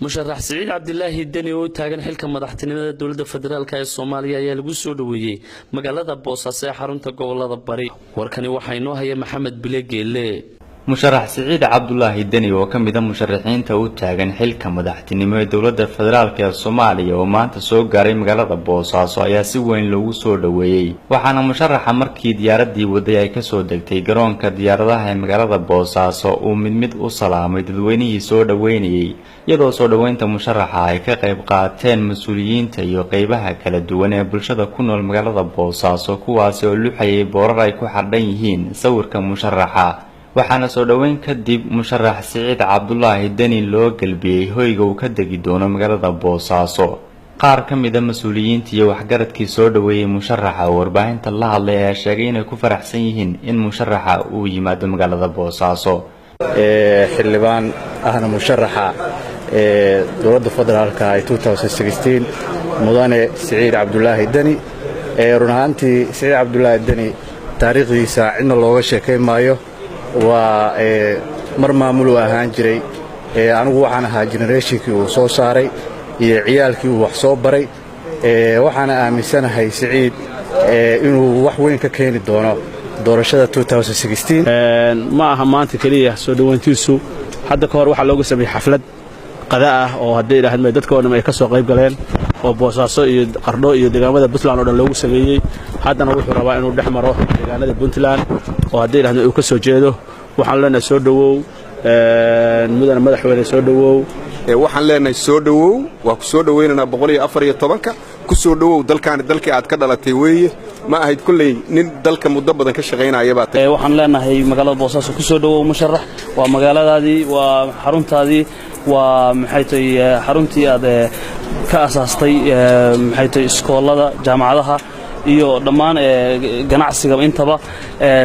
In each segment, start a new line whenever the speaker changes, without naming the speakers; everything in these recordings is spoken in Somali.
Musharax Siciid Cabdilaahi Deni oo u taagan xilka madaxtinimada dowladda federaalka ee Soomaaliya ayaa lagu soo dhoweeyey magaalada Boosaaso ee xarunta gobolada Bari. Warkani waxaa inoo haya Maxamed Bile Geele.
Musharax Siciid Cabdulaahi Deni oo ka mid ah musharaxiinta u taagan xilka madaxtinimo ee dowladda federaalka ee Soomaaliya oo maanta soo gaaray magaalada Boosaaso ayaa si weyn loogu soo dhoweeyey, waxaana musharaxa markii diyaaradii waday ay kasoo degtay garoonka diyaaradaha ee magaalada Boosaaso uu mid mid u salaamay dadweynihii soo dhoweynayey, iyadoo soo dhoweynta musharaxa ay ka qayb qaateen mas-uuliyiinta iyo qeybaha kala duwan ee bulshada ku nool magaalada Boosaaso, kuwaasi oo luxayay boorar ay ku xardhan yihiin sawirka musharaxa. Waxaana soo dhoweyn kadib musharax Siciid Cabdulaahi Deni loo gelbiyey hoyga uu ka degi doono magaalada Boosaaso. Qaar ka mid ah mas-uuliyiinta iyo waxgaradkii soo dhoweeyey musharaxa oo warbaahinta la hadlay ayaa sheegay inay ku faraxsan yihiin in musharaxa uu yimaado magaalada Boosaaso.
Xildhibaan ahna musharaxa ee dowladda federaalka ee mudane Siciid Cabdulaahi Deni. Run ahaantii, Siciid Cabdulaahi Deni taariikhdiisa cidna looga sheekayn maayo. Waa mar maamuluu ahaan jiray. Anigu waxaan ahaa generationkii uu soo saaray iyo ciyaalkii uu wax soo baray. Waxaana aaminsanahay Siciid inuu wax weyn ka keeni doono doorashada.
Ma aha maanta keliya soo dhowayntiisu. Hadda ka hor waxaa looga sameeyey xaflad qada ah oo hadday idhahdeen dadka oo dhan ay ka soo qayb galeen, oo Boosaaso iyo Qardho iyo deegaamada Puntland oo dhan loogu sameeyey. Haddana wuxuu rabaa inuu dhex maro deegaanada Puntland oo hadday idhahdeen uu ka soo jeedo. Waxaan leenahay, soo dhowow mudane madaxweyne, soo dhowow.
Waxaan leenahay, soo dhowow. Waa ku soo dhowaynaynaa 114-ka. Ku soo dhowow dalkaani, dalkii aad ka dhalatay weeye. Ma ahayd kulley nin dalka muddo badan ka shaqaynaya baa.
Waxaan leenahay, magaalada Boosaaso ku soo dhowow musharax. Waa magaaladaadii, waa xaruntaadii, waa maxay tahay xaruntii aad ka asaastay maxay tahay iskoolada, jaamacadaha iyo dhammaan ganacsiga intaba.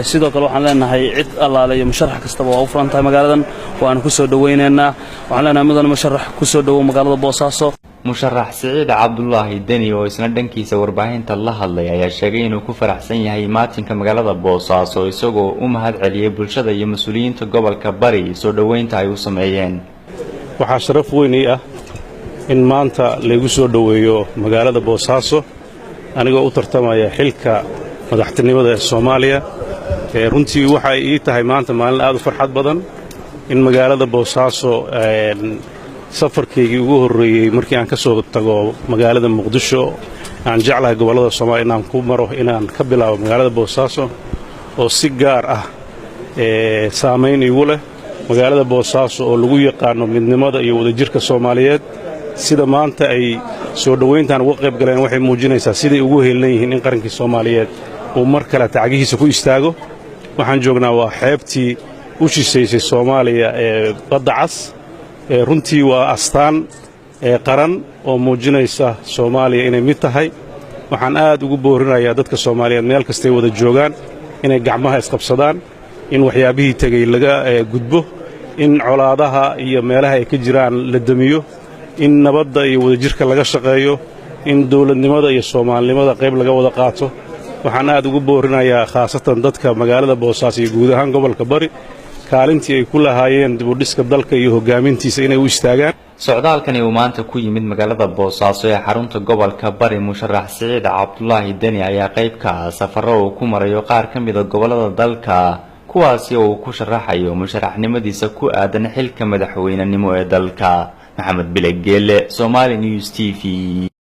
Sidoo kale waxaan leenahay, cid allaale iyo musharax kastaba waa u furan tahay magaaladan, waana ku soo dhowaynaynaa. Waxaan leenahay, mudane musharax, ku soo dhowow magaalada Boosaaso.
Musharax Siciid Cabdulaahi Deni oo isna dhankiisa warbaahinta la hadlay ayaa sheegay inuu ku faraxsan yahay imaatinka magaalada Boosaaso, isagoo u mahad celiyey bulshada iyo mas-uuliyiinta gobolka Bari soo dhoweynta ay u sameeyeen.
Waxaa sharaf weyn ii ah in maanta laygu soo dhoweeyo magaalada Boosaaso, anigoo u tartamaya xilka madaxtinimada ee Soomaaliya. Runtii waxay ii tahay maanta maalin aad u farxad badan in magaalada Boosaaso safarkaygii ugu horreeyey markii aan ka soo tago magaalada Muqdisho, aan jeclahay gobollada Soomaaliya inaan ku maro, inaan ka bilaabo magaalada Boosaaso oo si gaar ah saamayn iigu leh. Magaalada Boosaaso oo lagu yaqaano midnimada iyo wadajirka Soomaaliyeed, sida maanta ay soo dhowayntan uga qayb galeen waxay muujinaysaa siday ugu heellan yihiin in qarankii Soomaaliyeed uu mar kale cagihiisa ku istaago. Waxaan joognaa waa xeebtii u shishaysay Soomaaliya ee Badda Cas. Runtii waa astaan qaran oo muujinaysa Soomaaliya inay mid tahay. Waxaan aad ugu boorinayaa dadka Soomaaliyeed meel kastay wada joogaan inay gacmaha isqabsadaan, in waxyaabihii tegey laga gudbo, in colaadaha iyo meelaha ay ka jiraan la demiyo, in nabadda iyo wadajirka laga shaqeeyo, in dawladnimada iyo soomaalinimada qayb laga wada qaato. Waxaan aad ugu boorinayaa khaasatan dadka magaalada Boosaaso iyo guud ahaan gobolka Bari kaalintii ay ku lahaayeen dibudhiska dalka iyo hoggaamintiisa inay u istaagaan.
Socdaalkani uu maanta ku yimid magaalada Boosaaso ee xarunta gobolka Bari musharax Siciid Cabdulaahi Deni ayaa qayb ka ah safarro uu ku marayo qaar ka mid ah gobolada dalka, kuwaasi oo uu ku sharaxayo musharaxnimadiisa ku aadan xilka madaxweynenimo ee dalka. Maxamed Bile Geele, Somali News TV.